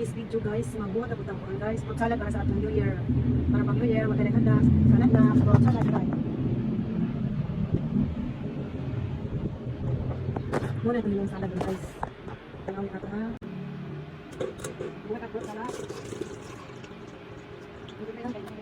This video, guys, magbuhat ako tang kuan, guys. Fruit salad para sa atong New Year. Para pang New Year, magkailan handa. Salad na, fruit salad, guys. Muna ito nilang salad, guys. Tanawin nato ha. Buhat ang fruit salad. Hindi pa yan, guys.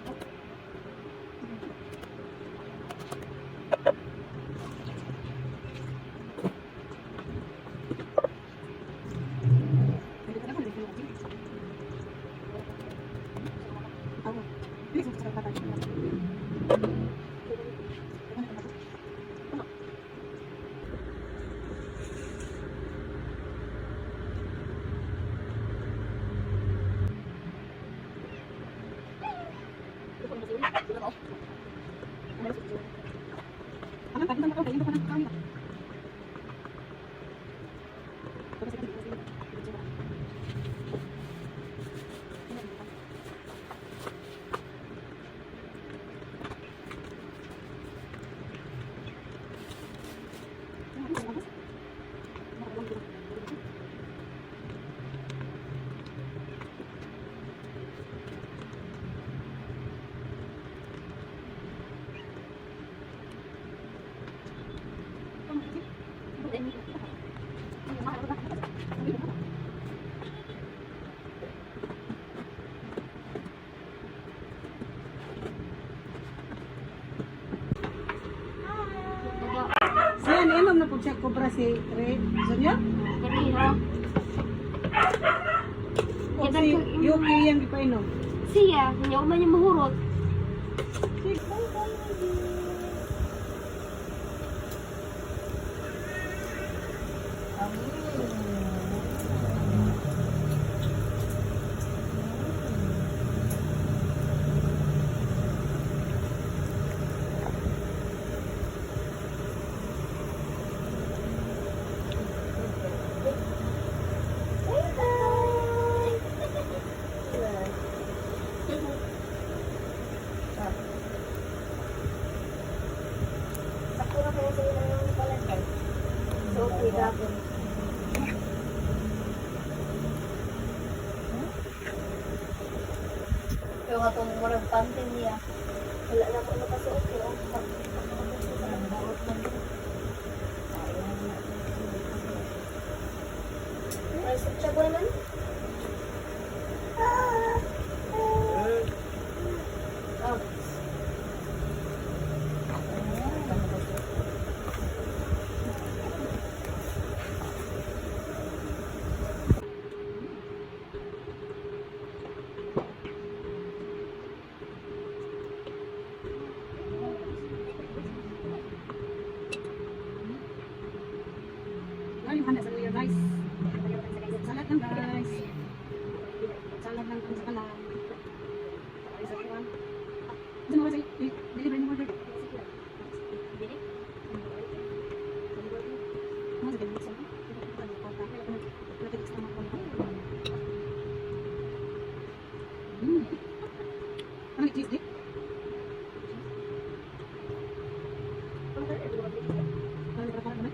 Siya, niinom na po siya Cobra si Ray Junior? Kaniha. O si Yuki yung ipainom. Siya, hindi ako man yung mahurot. Sakto na kaya sa'yo ng palagay. So, okay, gapon. Pero katong murag panty niya. Wala na po nakasuot. Pero ang pagkakasuot sa buot man. Ay, sa tiyago naman. Ah! Ah! Ano yung handa sa New Year, guys? Salad lang, guys. Salad lang ang sakalam. Ay, sa kuwan. Ano mo kasi? Deliver ni order. Bili? Ano sa ganyan? Ano yung cheese dip? Ano yung parang naman?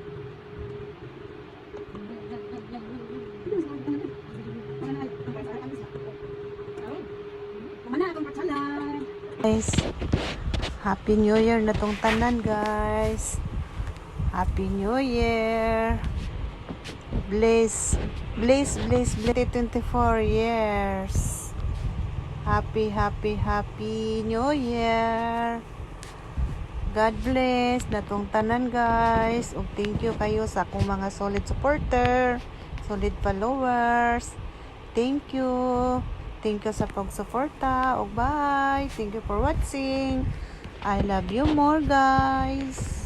Guys, Happy New Year na tong tanan, guys. Happy New Year. Bless, bless, bless, bless 24 years. Happy, happy, happy New Year. God bless na tong tanan, guys. Ug thank you kayo sa akong mga solid supporter, solid followers. Thank you. Thank you sa pagsuporta. Ug bye. Thank you for watching. I love you more, guys.